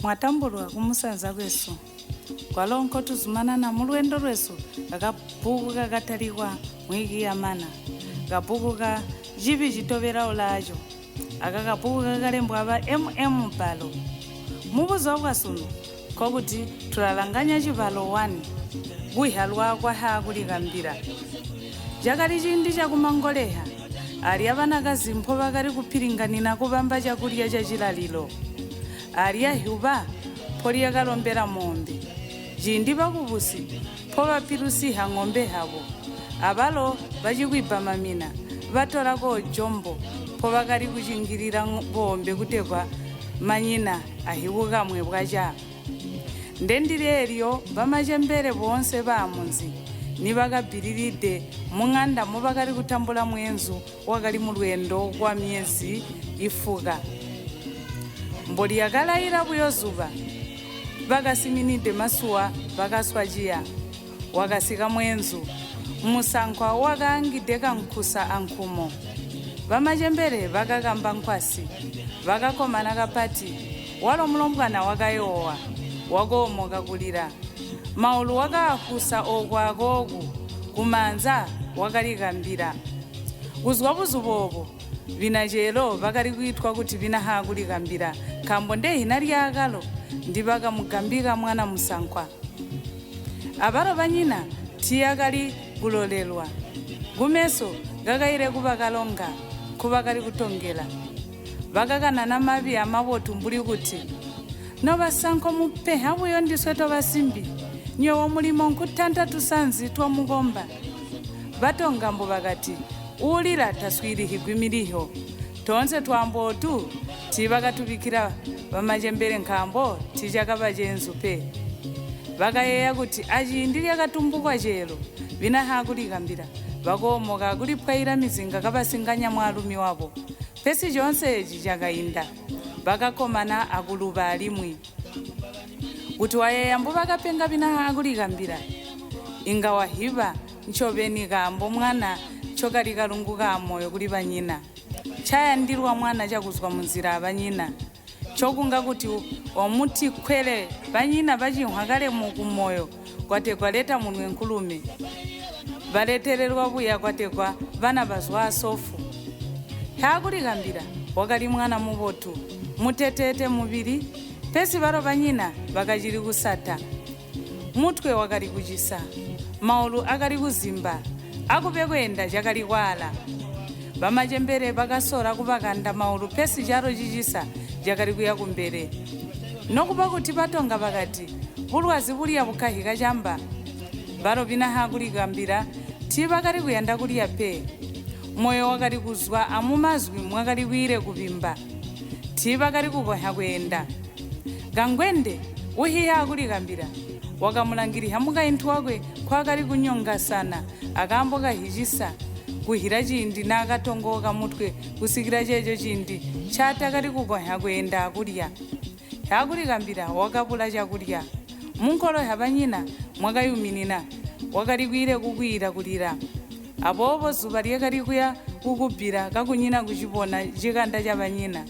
Mwatambulwa kumusanza kwesu, kwalo nkotuzumanana mulweendo lwesu akabbuku kakatalikwa mwiki yamana, kabbuku ka Cibi Citobela Ulaaco. Aka kabbuku kakalembwa aba MM. Balo. Mubuzuba bwasunu, nkokuti tulalanganya cibalo 1, Kuhyalwa kwa Haakulikambila. Cakali ciindi cakumangoleha, alya banakazi mpobakali kupilinganina kubamba cakulya cacilalilo. Alya hyuba mpolyakalombela moombe, ciindi bakubusi mpobapilusiha ng'ombe habo, abalo bacikwibba mamina batola koojombo mpobakali kucingilila boombe kutegwa manyina ahikukamwe bwaca. Ndendilyo eelyo bamacembele boonse baamunzi nibakabbililide muŋanda mobakali kutambula mweenzu wakali mulweendo kwamyezi ifuka. Mbolyakalaila buyo zuba, bakasiminide masuwa bakaswa ciya. Wakasika mweenzu, musankwa wakaangide kankusa ankumo. Bamacembele bakakamba nkwasi. Bakakkomana kapati. Walo mulombwana wakayoowa. Wakoomoka kulila. Maulu wakaahusa ooku akooku, kumaanza wakalikambila. Kuzwa buzuba oobo, bina ceelo bakali kwiitwa kuti bina haakulikambila nkaambo ndehina lyaakalo ndibakamugambika mwana musankwa. Abalo banyina tiiyakali kulolelwa. Kumeso kakaile kuba kalonga nkubakali kutongela. Bakakanana mabi amabotu mbuli kuti, Nobasankwa mupenha buyo ndiswe tobasimbi, nywebo mulimo nkutanta tusanzi twamukomba. Batonga mbubakati, Uulila taswiilihigwi milihyo. Toonse twaambo ootu tiibakatubikkila bamacembele nkaambo tiicakaba ceenzu pe. Bakayeeya kuti aciindi lyakatumbukwa ceelo, bina haakulikambila, bakoomoka akulipwaila mizinga kabasinganya mwaalumi wabo. Pesi coonse eeci cakainda. Bakakkomana akuluba alimwi. Kuti wayeeya mbubakapenga bina haakulikambila, inga wahiba ncobeni kaambo mwana ncokali kalungu kaamoyo kuli banyina. Ncayandilwa mwana cakuzwa munzila abanyina. Ncokunga kuti wamuti kkwele banyina bacinhwa kale mu kumoyo kwategwa leta munwe nkulume. Baletelelwa buya kwategwa bana bazwa asofu. Haakulikambila wakali mwana mubotu, muteteete mubili, pesi balo banyina bakacili kusata. Mutwe wakali kucisa, maulu akali kuzimba, akube kweenda cakali kwaala. Bamacembele bakasola kubakanda maulu pesi calo cicisa cakali kuya kumbele. Nokuba kuti baTonga bakati bulwazi bulya bukkahika camba, balo binahakulikambila tiibakali kuyanda kulya pe. Moyo wakali kuzwa amumazwi mwakali kwiile kubimba. Tiibakali kukonhya kweenda. Kangwende, uhiha akulikambila, wakamulangilihya mukaintu wakwe nkwaakali kunyongasana akaambo kahicisa kuhila ciindi naakatongooka mutwe kusikila ceeco ciindi ncaatakali kukonhya kweenda akulya. Hyakulikambila wakabula cakulya. Munkolo hyabanyina mwakayuminina, wakali kwiile kukwiila kulila. Aboobo zuba lyakali kuya kukubbila kakunyina kucibona cikanda cabanyina.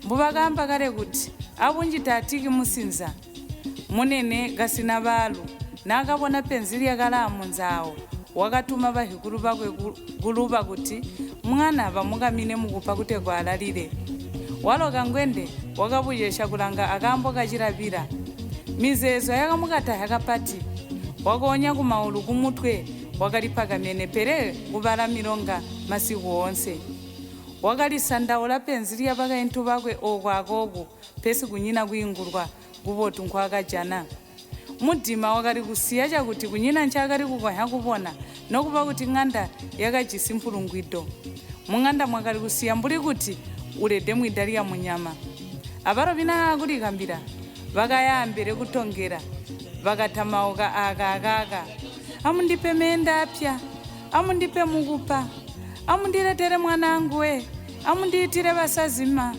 Mbubakaamba kale kuti, Abunji taatiki musinza. Munene kasina baalu, naakabona penzi lyakalaa munzi aawo, wakatuma bahikulu bakwe kuluba kuti mwana bamukamine mukupa kutegwa alalile. Walo Kangwende wakabucesya kulanga akaambo kacilabila. Mizeezo yakamukatahya kapati. Wakoonya kumaulu kumutwe wakalipakamene pele kubala milonga masiku oonse. Wakalisandaula penzi lyabakaintu bakwe ooku akooku pesi kunyina kwiingulwa kubotu nkwaakajana. Mudima wakali kusiya cakuti kunyina ncaakali kukonhya kubona nokuba kuti ŋanda yakajisi mpulungwido. Muŋanda mwakali kusiya mbuli kuti ulede mwida lyamunyama. Abalo binakulikambila bakayaambele kutongela, bakatamauka aaka akaaka, Amundipe meenda aapya! Amundipe mukupa! Amundiletele mwanaangu we! Amundiitile basazima!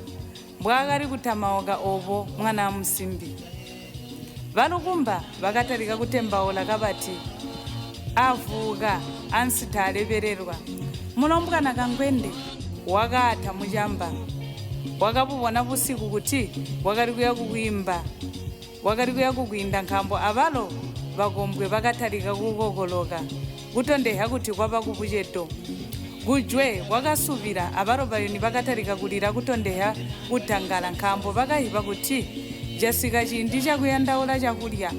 Mbwaakali kutamauka oobo mwanaa musimbi. Balukumba bakatalika kutembaula kabati, Avwuka ansi taalebelelwa. Mulombwana Kangwende wakaata mucamba. Wakabubona busiku kuti bwakali kuya kukwiimba bwakali kuya kukwiinda nkaambo abalo bakombwe bakatalika kukokoloka kutondehya kuti kwaba kubucedo. Kujwe kwakasubila abalo bayuni bakatalika kulila kutondehya kutangala nkaambo bakahiba kuti casika ciindi cakuyandaula cakulya.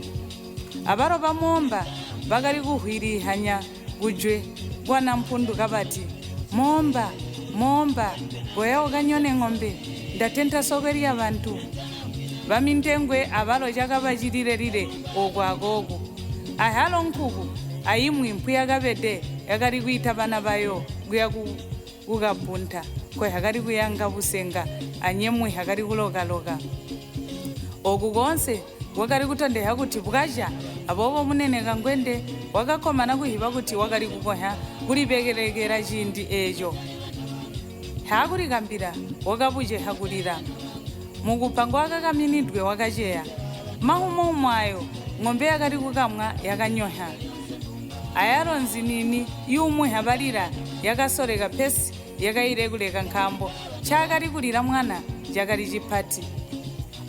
Abalo bamoomba bakali kuhwilihanya kujwe kwa Nampundu kabati, Moomba! Moomba! Koya ukanyone ŋombe, ndatenta sokwe lya bantu. Bamintengwe abalo cakaba cilile-lile ooku akooku. Ayalo nkuku aimwi mpuyakabede yakali kwiita bana bayo kuya kukabbunta nkoyakali kuyanga busenga anyemwe yakali kuloka-loka. Ooku koonse kwakali kutondehya kuti bwaca, aboobo Munene Kangwende wakakkomana kuhiba kuti wakali kukonhya kulibekelekela ciindi eeco. Haakulikambila wakabuceha kulila. Mukupa ngwaakakaminidwe wakaceya. Mahumohumo aayo, ŋombe yakali kukamwa yakanyonha. Ayalo nzinini yuumuhya balila yakasoleka pesi yakaile kuleka nkaambo ncaakali kulila mwana cakali cipati.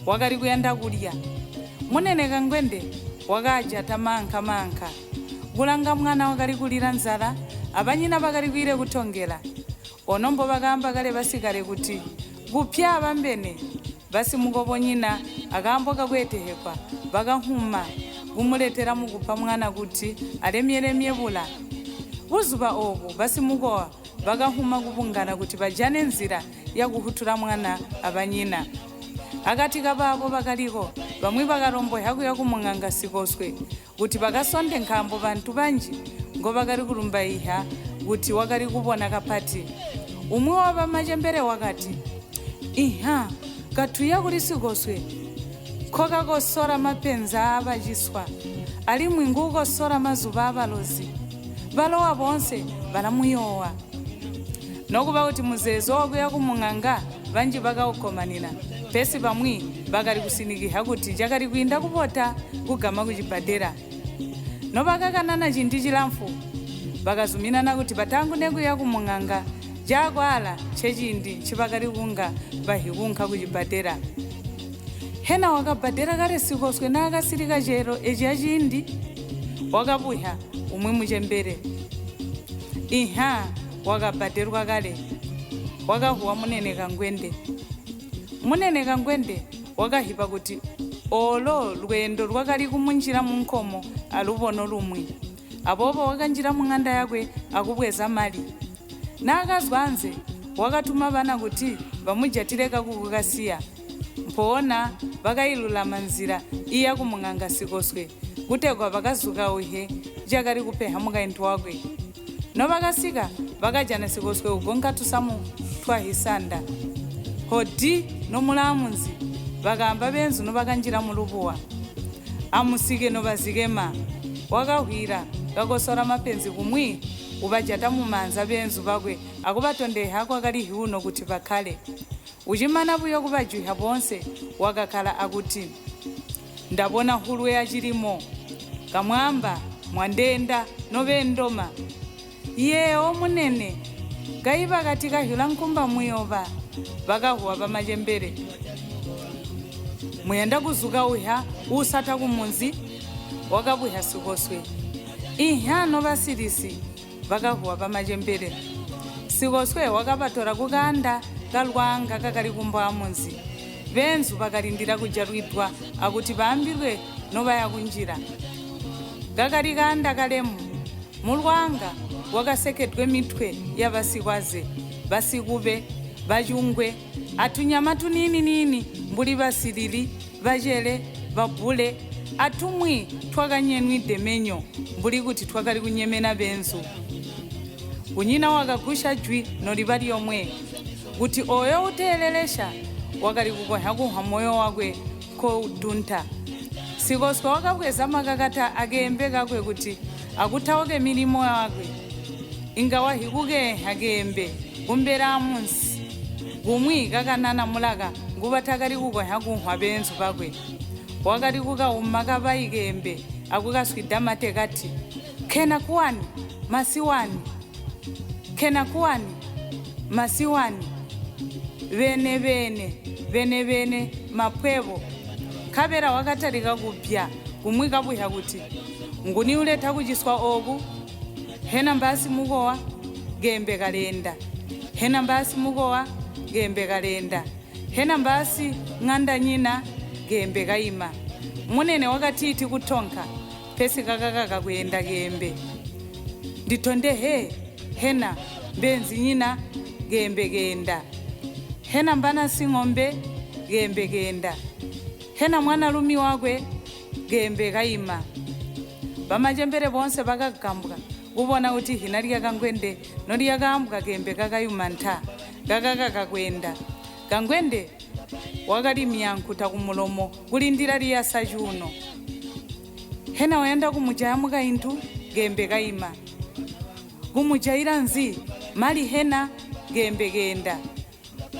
Wakali kuyanda kulya. Munene Kangwende wakaajata maanka-maanka. Kulanga mwana wakali kulila nzala abanyina bakali kwiile kutongela. Ono mbobakaamba kale basikale kuti, Kupya abambene! Basimukobonyina akaambo kakweetehekwa bakanhuma kumuletela mukupa mwana kuti alemye-lemye bula. Buzuba oobu basimukowa bakanhuma kubungana kuti bajane nzila yakuhutula mwana abanyina. Akati kabaabo bakaliko, bamwi bakalombohya kuya kumung'anga Sikoswe kuti bakasonde nkaambo bantu banji ngobakali kulumbaihya kuti wakali kubona kapati. Umwi wabamacembele wakati, Inha, katuya kuli Sikoswe, nkokakosola mapenzi aabaciswa, alimwi nguukosola mazuba aabalozi. Balowa boonse balamuyoowa. Nokuba kuti muzeezo wakuya kumuŋanga banji bakaukkomanina, pesi bamwi bakali kusinikihya kuti cakali kwiinda kubota kugama kucibbadela. Nobakakanana ciindi cilamfwu, bakazuminana kuti bataangune kuya kumuŋanga caakwaala nceciindi ncibakali kunga bahikuunka kucibbadela. Hena wakabbadela kale sikoswe naakasilika ceelo eciya ciindi? Wakabuhya umwi mucembele. Inha, wakabbadelwa kale, wakahuwa Munene Kangwende. Munene Kangwende wakahiba kuti oolo lweendo lwakali kumunjila munkomo alubono lumwi. Aboobo wakanjila muŋanda yakwe akubweza mali. Naakazwa anze, wakatuma bana kuti bamujatile kakuku kasiya. Mpoona bakailulama nzila iya kumuŋanga Sikoswe kutegwa bakazukauhye cakali kupenha mukaintu wakwe. Nobakasika, bakajana Sikoswe ugonka tusamu twa hisanda. Hodi nomulaamunzi, bakaamba beenzu nobakanjila mulubuwa. Amusike nobazikema, wakahwiila kakosola mapenzi kumwi ubajata mumaanza beenzu bakwe akubatondehya kwakali hyuuno kuti bakkale. Ucimana buyo kubajuhya boonse, wakakkala akuti, Ndabona hulwe yacilimo. Kamwaamba, mwandeenda, nobeendoma. Yee, omunene, kayi bakati kahyula nkumba muyoba, bakahuwa bamacembele. Muyanda kuzukauhya uusata kumunzi? Wakabuhya Sikoswe. Inhya nobasilisi, bakahuwa bamacembele. Sikoswe wakabatola kukaanda kalwaanga kakali kumbo aamunzi. Beenzu bakalindila kujalwidwa akuti baambilwe nobaya kunjila. Kakali kaanda kalemu. Mulwaanga kwakasekkedwe mitwe yabasikwaze, basikube, bacungwe, atunyama tuniini-niini mbuli basilili, bacele, babbule, atumwi twakanyenwide menyo mbuli kuti twakali kunyemena beenzu. Kunyina wakagusha jwi noliba lyomwe. Kuti ooyo uteelelesha wakali kukonhya kunhwa moyo wakwe nkoudunta. Sikoswe wakabweza makakata akeembe kakwe kuti akutauke milimo yakwe. Inga wahikukeenha keembe kumbele aamunsi, kumwi kakanana mulaka ngubatakali kukonhya kunhwa beenzu bakwe. Wakali kukauma kabayi keembe akukaswida mate kati, Kena kuwani, masiwani! Kena kuwani, masiwani! Bene-bene, bene-bene, mapwebo. Nkabela wakatalika kubya kumwi kabuhya kuti, Nguni uleta kuciswa ooku? Hena mbaasimukowa? Keembe kaleenda. Hena mbaasimukowa? Keembe kaleenda. Hena mbaasi ŋandanyina? Keembe kaima. Munene wakatiiti kutonka, pesi kakakaka kweenda keembe. Nditonde he, hena mbeenzinyina? Keembe keenda. Hena mbana siŋombe? Keembe keenda. Hena mwanalumi wakwe? Keembe kaima. Bamacembele boonse bakagambwa kubona kuti hina lya Kangwende nolyakaambwa keembe kakayuma nta, kakakaka kweenda. Kangwende wakalimyankuta kumulomo kulindila liyasa cuuno. Hena uyanda kumujaya mukaintu? Keembe kaima. Kumujayila nzi? Mali hena? Keembe keenda.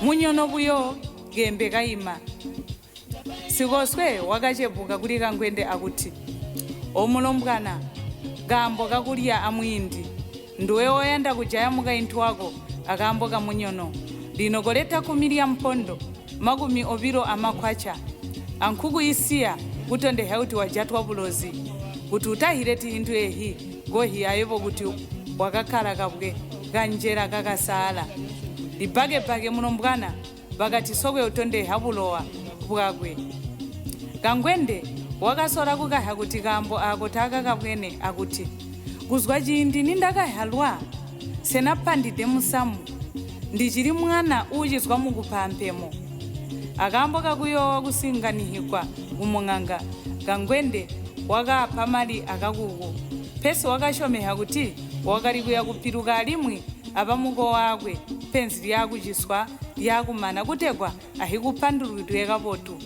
Munyono buyo? Keembe kaima. Sikoswe wakacebuka kuli Kangwende akuti, Omulombwana, kaambo kakulya amwiindi. Nduwe oyanda kujaya mukaintu wako akaambo kamunyono. Lino koleta kkumi lyampondo, 20 amakwaca, ankuku isiya kutondehya kuti wajatwa bulozi. Kuti utahileti hintu ehi, kohi ayebo kuti wakakkala kabwe kanjela kakasaala. Libbake-bbake mulombwana, bakati sokwe utondehya bulowa bwakwe. Kangwende wakasola kukahya kuti kaambo aako taakakabwene akuti, Kuzwa ciindi nindakahyalwa, nsenapandide musamu. Ndicili mwana uucizwa mukupa ampemo. Akaambo kakuyoowa kusinganihigwa kumung'anga, Kangwende wakaapa mali akakuku. Pesi wakasyomeha kuti wakali kuya kupiluka alimwi abamukowaakwe penzi lyakuciswa lyaakumana kutegwa ahikupandulwidwe kabotu.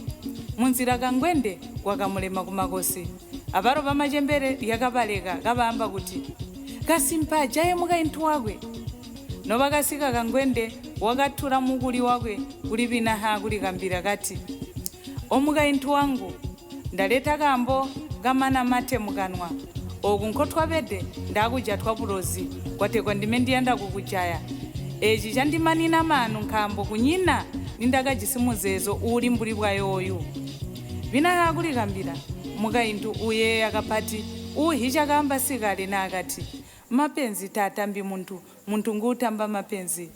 Munzila Kangwende kwakamulema kumakosi. Abalo bamacembele lyakabaleka kabaamba kuti, Kasimpe ajaye mukaintu wakwe. Nobakasika Kangwende wakatula mukuli wakwe kuli Binaha kulikambila kati, Omukaintu wangu, ndaleta kaambo kamana mate mukanwa. Ooku nkotwabede ndaakujatwa bulozi, kwategwa ndime ndiyanda kukujaya. Eeci candimanina maanu nkaambo kunyina nindakajisi muzeezo uuli mbuli bwayooyu. Binaha kulikambila, mukaintu uyeeya kapati uuhi cakaamba sikale naakati, Mapenzi taatambi muntu, muntu nguutamba mapenzi.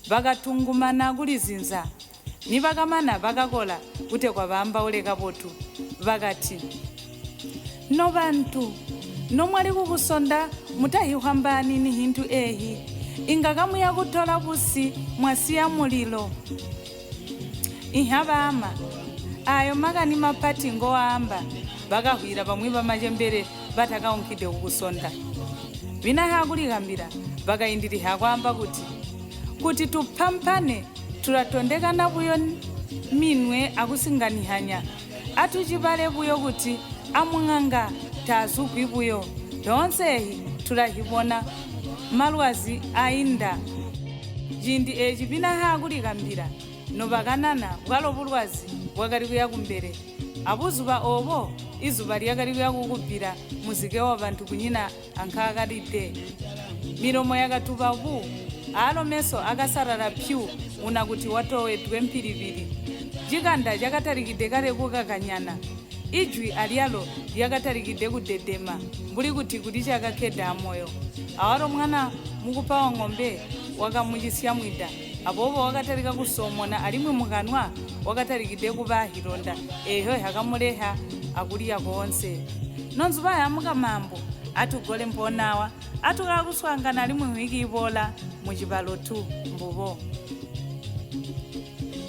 Bakatungumana kulizinza. Nibakamana bakakola kutegwa baambaule kabotu. Bakati, Nobantu, nomwali kukusonda mutahihwambaanini hintu eehi. Inga kamuya kutola busi mwasiya mulilo. Inha baama, aayo makani mapati ngowaamba, bakahwiila bamwi bamacembele batakaunkide kukusonda. Binaha akulikambila bakaindiliha akwaamba kuti, Kuti tupampane tulatondekana buyo minwe akusinganihanya. Atucibale buyo kuti amung'anga taazugwi buyo. Toonse ehi tulahibona malwazi ainda. Ciindi eeci binaha akulikambila nobakanana bwalo bulwazi bwakali kuya kumbele. Abuzuba oobo izuba lyakali kuya kukubbila muzike wabantu kunyina ankaakalide. Milomo yakatuba bu, aalo meso akasalala pyu una kuti watowedwe mpilibili. Cikanda cakatalikide kale kukakanyana. Ijwi alyalo lyakatalikide kudedema mbuli kuti kuli cakakkede amoyo. Awalo mwana mukupa waŋombe wakamucisya mwida, aboobo wakatalika kusoomona alimwi mukanwa wakatalikide kuba ahilonda eeyo yakamuleha akulya koonse. Nonzuba yamuka maambo, atugole mpoonaawa, atukaakuswaangana alimwi nhwiki iboola mucibalo tu. Mbubo.